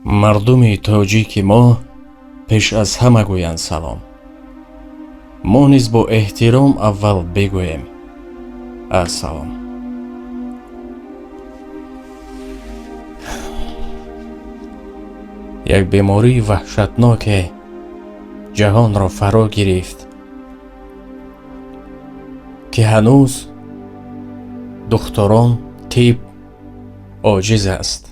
Мардуми тоҷики мо пеш аз ҳама гӯянд салом. Мо низ бо эҳтиром аввал бигӯем ассалом. Як бемории ваҳшатноке ҷаҳонро фаро гирифт, ки ҳанӯз духтурон, тиб оҷиз аст,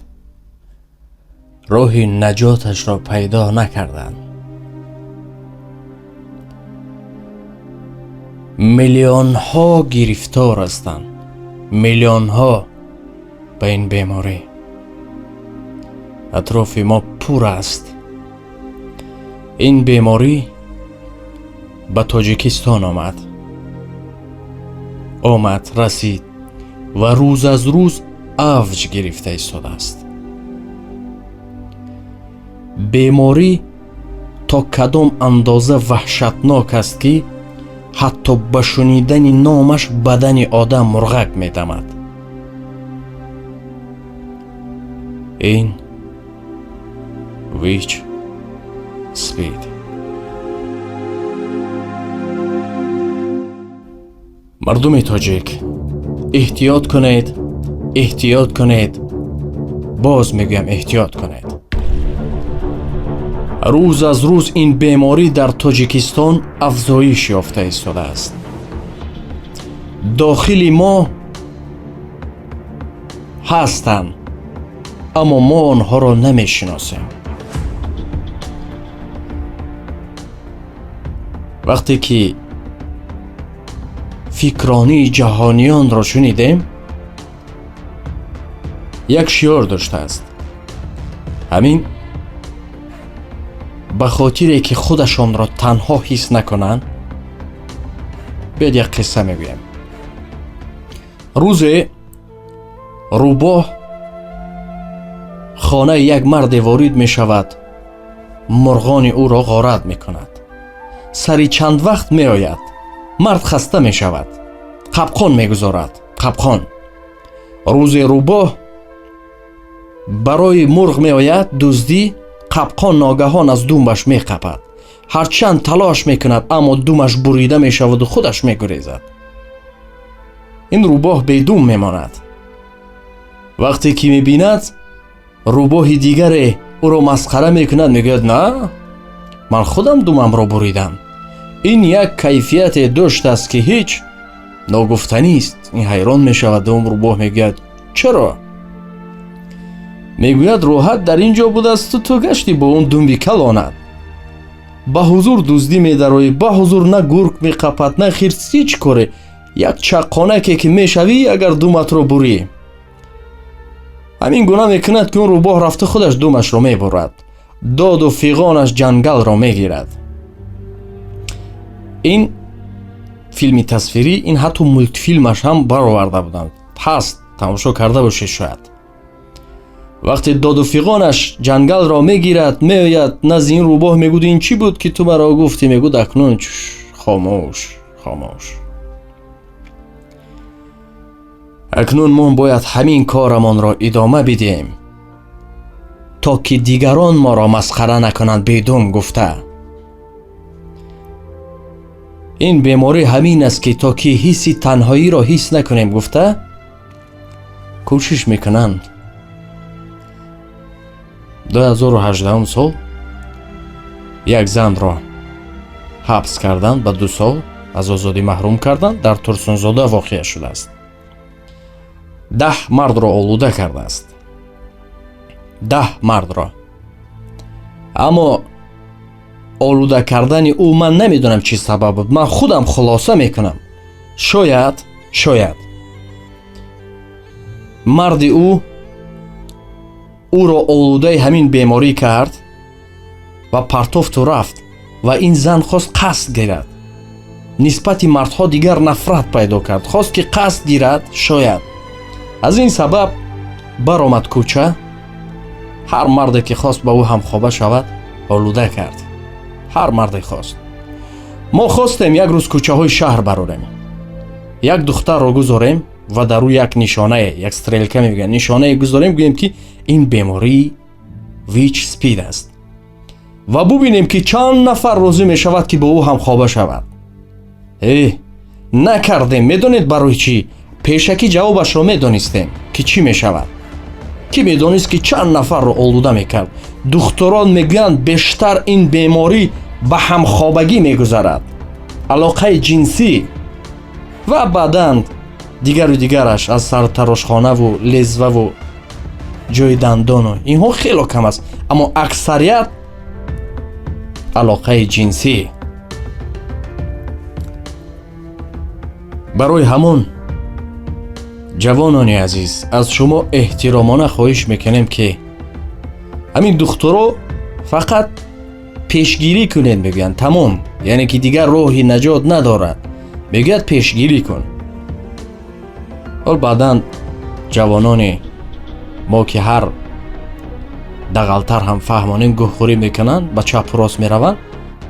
роҳи наҷоташро пайдо накарданд. Миллионҳо гирифтор ҳастанд, миллионҳо ба ин беморӣ. Атрофи мо пур аст. Ин беморӣ ба Тоҷикистон омад, омад, расид ва рӯз аз рӯз авҷ гирифта истодааст. Беморӣ то кадом андоза ваҳшатнок аст, ки ҳатто ба шунидани номаш бадани одам мурғак медамад. Ин ВИЧ СПИД. Мардуми тоҷик, эҳтиёт кунед, эҳтиёт кунед, боз мегӯям, эҳтиёт кунед. Рӯз аз рӯз ин беморӣ дар Тоҷикистон афзоиш ёфта истодааст. Дохили мо ҳастанд, аммо мо онҳоро намешиносем. Вақте ки фикронии ҷаҳониёнро шунидем, як шиёр доштааст. Ҳамин ба хотире ки худашонро танҳо ҳис накунанд. Биёд, як қисса мегӯям. Рӯзе рӯбоҳ хонаи як марде ворид мешавад, мурғони ӯро ғорат мекунад. Сари чанд вақт меояд, мард хаста мешавад, қапқон мегузорад, қапқон. Рӯзе рӯбоҳ барои мурғ меояд дуздӣ, қапқон ногаҳон аз думбаш меқапад. Ҳарчанд талош мекунад, аммо думаш бурида мешаваду худаш мегурезад. Ин рӯбоҳ бедум мемонад. Вақте ки мебинад, рӯбоҳи дигаре ӯро масхара мекунад, мегӯяд: «На, ман худам думамро буридам». Ин як кайфияте доштааст, ки ҳеҷ ногуфтанист. Ин ҳайрон мешавад. Он рӯбоҳ мегӯяд: «Чаро?» Мегӯяд: «Роҳат дар ин ҷо будасту ту гашти бо он думби калонат ба ҳузур дуздӣ медароӣ. Ба ҳузур на гург меқапад, на хирс, ҳеҷ коре. Як чаққонаке ки мешавӣ, агар думатро бурӣ». Ҳамин гуна мекунад, ки он рӯбоҳ рафта худаш думашро мебурад. Доду фиғонаш ҷангалро мегирад. Ин филми тасвирӣ, ин ҳатто мултфилмаш ҳам бароварда буданд, ҳаст, тамошо карда бошед шояд. Вақте доду фиғонаш ҷангалро мегирад, меояд назди ин рӯбоҳ, мегӯд: «Ин чӣ буд, ки ту маро гуфтӣ?» Мегӯд: «Акнун хомӯш, хомӯш». Акнун мо бояд ҳамин корамонро идома бидиҳем, то ки дигарон моро масхара накунанд бедум гуфта. Ин беморӣ ҳамин аст, ки то ки ҳисси танҳоиро ҳис накунем гуфта кӯшиш мекунанд. 2018 сол як занро ҳабс карданд, ба 2 сол аз озодӣ маҳрум карданд. Дар Турсунзода воқеа шудааст. 10 мардро олуда кардааст, 10 мардро. Аммо олуда кардани ӯ ман намедонам чӣ сабаб буд. Ман худам хулоса мекунам: шояд марди ӯ ӯро олудаи ҳамин беморӣ кард ва партофту рафт, ва ин зан хост қасд гирад. Нисбати мардҳо дигар нафрат пайдо кард, хост ки қасд гирад. Шояд аз ин сабаб баромад кӯча, ҳар марде ки хост ба ӯ ҳамхоба шавад, олуда кард, ҳар марде хост. Мо хостем як рӯз кӯчаҳои шаҳр барорем, як духтарро гузорем ва дар ӯ як нишонае, як стрелка мегӯянд, нишонае гузорем, гӯем, ки ин бемории ВИЧ, СПИД аст. Ва бубинем, ки чанд нафар розӣ мешавад, ки бо ӯ ҳамхоба шавад. Э, накардем. Медонед барои чӣ? Пешакӣ ҷавобашро медонистем, ки чӣ мешавад. Кӣ медонист, ки чанд нафарро олуда мекард? Духтурон мегӯянд, бештар ин беморӣ ба ҳамхобагӣ мегузарад, алоқаи ҷинсӣ ва баъдан дигару дигараш, аз сартарошхонаву лезваву ҷои дандону инҳо хело кам аст, аммо аксарият алоқаи ҷинсӣ. Барои ҳамон, ҷавонони азиз, аз шумо эҳтиромона хоҳиш мекунем, ки ҳамин духтуро фақат пешгирӣ кунед мегӯянд, тамом. Яъне ки дигар роҳи наҷот надорад, мегӯяд, пешгирӣ кун. Ҳол баъдан ҷавонони мо, ки ҳар дағалтар ҳам фаҳмонем, гӯҳхӯрӣ мекунанд, ба чапу рост мераванд,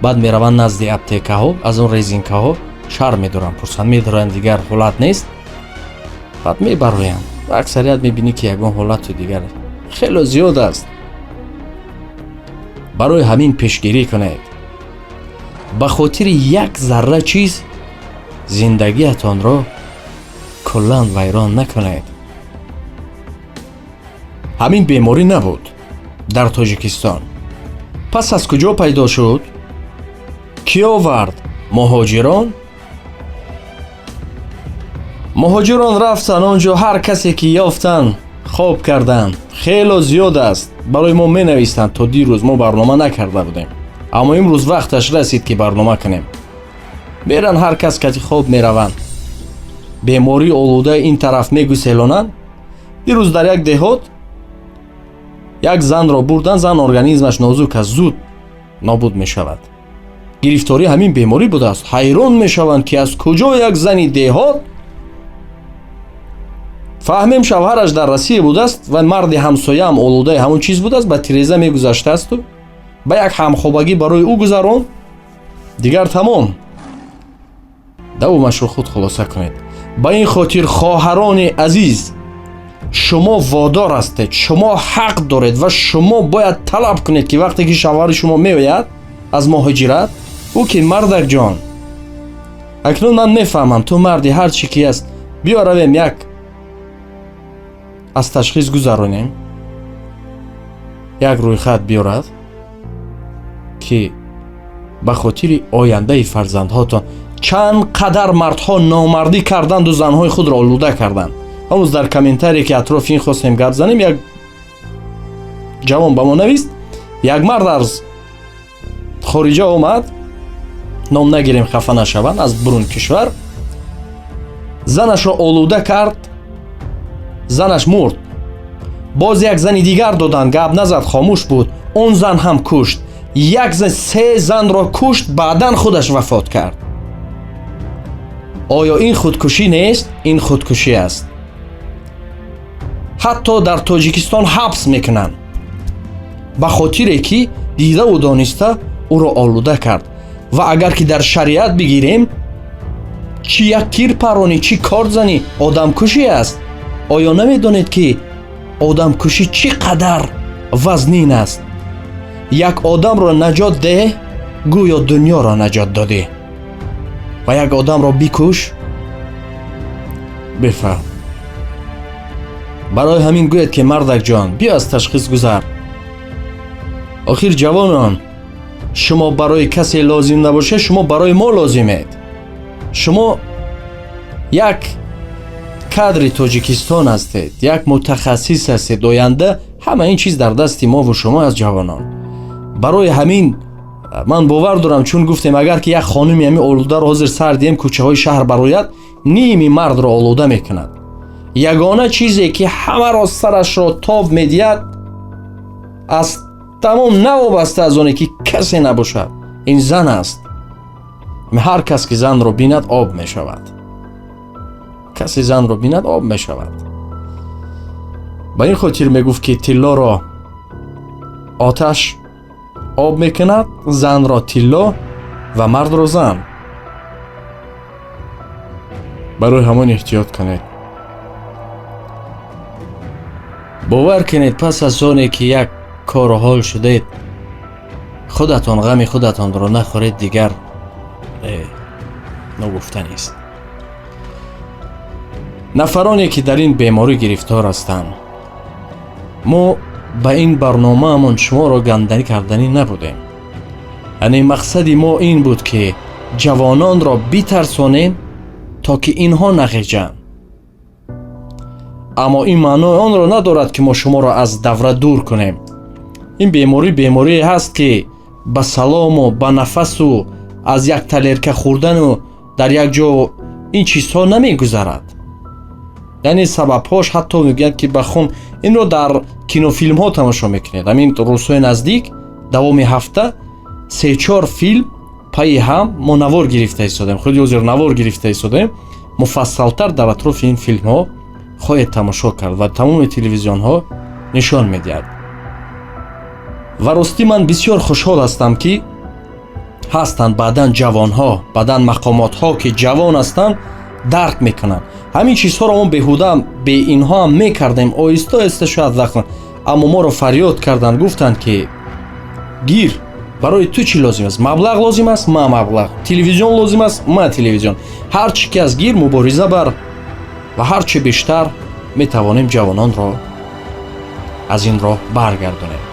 баъд мераванд назди аптекаҳо, аз он резинкаҳо шар медоранд, пурсанд, медоранд, дигар ҳолат нест, баъд мебароянд. Аксарият мебинӣ, ки ягон ҳолату дигар хело зиёд аст. Барои ҳамин пешгирӣ кунед. Ба хотири як зарра чиз зиндагиатонро куллан вайрон накунед. Ҳамин беморӣ набуд дар Тоҷикистон. Пас аз куҷо пайдо шуд? Кӣ овард? Муҳоҷирон. Муҳоҷирон рафтан он ҷо, ҳар касе ки ёфтанд, хоб карданд. Хело зиёд аст, барои мо менавистанд. То дирӯз мо барнома накарда будем, аммо имрӯз вақташ расид, ки барнома кунем. Меран, ҳар кас кати хоб мераванд, бемории олуда ин тараф мегуселонанд. Дирӯз дар як деҳот як занро бурдан. Зан организмаш нозук аст, зуд нобуд мешавад. Гирифторӣ ҳамин беморӣ будааст. Ҳайрон мешаванд, ки аз куҷо як зани деҳот. Фаҳмем, шавҳараш дар Россия будааст ва марди ҳамсояам олудаи ҳамон чиз будааст, ба тиреза мегузаштаасту ба як ҳамхобагӣ барои ӯ гузарон, дигар тамом. Давомашро худ хулоса кунед. Ба ин хотир, хоҳарони азиз, шумо водор ҳастед, шумо ҳақ доред ва шумо бояд талаб кунед, ки вақте ки шавҳари шумо меояд аз муҳоҷират, ӯ ки: «Мардакҷон, акнун ман мефаҳмам, ту марди, ҳар чӣ ки аст, биё равем, як аз ташхис гузаронем». Як рӯйхат биёрад, ки ба хотири ояндаи фарзандҳотон. Чанд қадар мардҳо номардӣ карданду занҳои худро олуда карданд. Ҳамӯз дар комментарие, ки атрофи ин хостем гап занем, як ҷавон ба мо навист: як мард аз хориҷа омад, ном нагирем, хафа нашаванд, аз бурун кишвар, занашро олуда кард, занаш мурд. Боз як зани дигар доданд, гап назад, хомӯш буд, он зан ҳам кушт. Як зан, се занро кушт, баъдан худаш вафот кард. Оё ин худкушӣ нест? Ин худкушӣ аст. Ҳатто дар Тоҷикистон ҳабс мекунанд, ба хотире ки дидаву дониста ӯро олуда кард. Ва агар ки дар шариат бигирем, чӣ як тир паронӣ, чӣ корд занӣ, одамкушӣ аст. Оё намедонед, ки одамкушӣ чӣ қадар вазнин аст? Як одамро наҷот деҳ, гӯё дунёро наҷот додӣ, ва як одамро бикуш, бифаҳм. Барои ҳамин гӯяд, ки мардакҷон, биё, аз ташхис гузар. Охир, ҷавонон, шумо барои касе лозим набошед, шумо барои мо лозимед. Шумо як кадри Тоҷикистон ҳастед, як мутахассис ҳастед. Оянда ҳама ин чиз дар дасти мову шумо аст, ҷавонон. Барои ҳамин ман бовар дорам, чун гуфтем, агар ки як хонуми ҳамин олударо ҳозир сар диҳем, кӯчаҳои шаҳр барояд, ними мардро олуда мекунад. Ягона чизе ки ҳамаро сарашро тоб медиҳад, аз тамом навобаста аз оне ки касе набошад, ин зан аст. Ҳар кас ки занро бинад, об мешавад. Касе занро бинад, об мешавад. Ба ин хотир мегуфт, ки тиллоро оташ об мекунад, занро тилло ва мардро зан. Барои ҳамон эҳтиёт кунед. Бовар кунед, пас аз оне ки як Кору ҳол шудед, худатон ғами худатонро нахӯред. Дигар ногуфта нест, нафароне ки дар ин беморӣ гирифтор ҳастанд, мо ба ин барномаамон шуморо ганданӣ карданӣ набудем. Яъне мақсади мо ин буд, ки ҷавононро битарсонем, то ки инҳо нағиҷанд. Аммо ин маънои онро надорад, ки мо шуморо аз давра дур кунем. Ин беморӣ беморие ҳаст, ки ба салому ба нафасу аз як тарелка хӯрдану дар як ҷо ин чизҳо намегузарад. Яъне сабабҳош ҳатто мегӯянд, ки ба хун. Инро дар кинофилмҳо тамошо мекунед. Ҳамин рӯзҳои наздик давоми ҳафта се-чор филм пайи ҳам мо навор гирифта истодем. Худи ҳозир навор гирифта истодем. Муфассалтар дар атрофи ин филмҳо хоҳед тамошо кард ва тамоми телевизионҳо нишон медиҳад. Ва ростӣ, ман бисёр хушҳол ҳастам, ки ҳастанд баъдан ҷавонҳо, баъдан мақомотҳо, ки ҷавон ҳастанд, дарк мекунанд ҳамин чизҳоро. Мо беҳуда бе инҳо ҳам мекардем оҳиста оҳиста, шояд вақт, аммо моро фарёд карданд, гуфтанд, ки гир, барои ту чӣ лозим аст? Маблағ лозим аст, ма маблағ, телевизион лозим аст, ма телевизион, ҳар чӣ ки аст, гир, мубориза бар ва ҳар чӣ бештар метавонем ҷавононро аз ин роҳ баргардонем.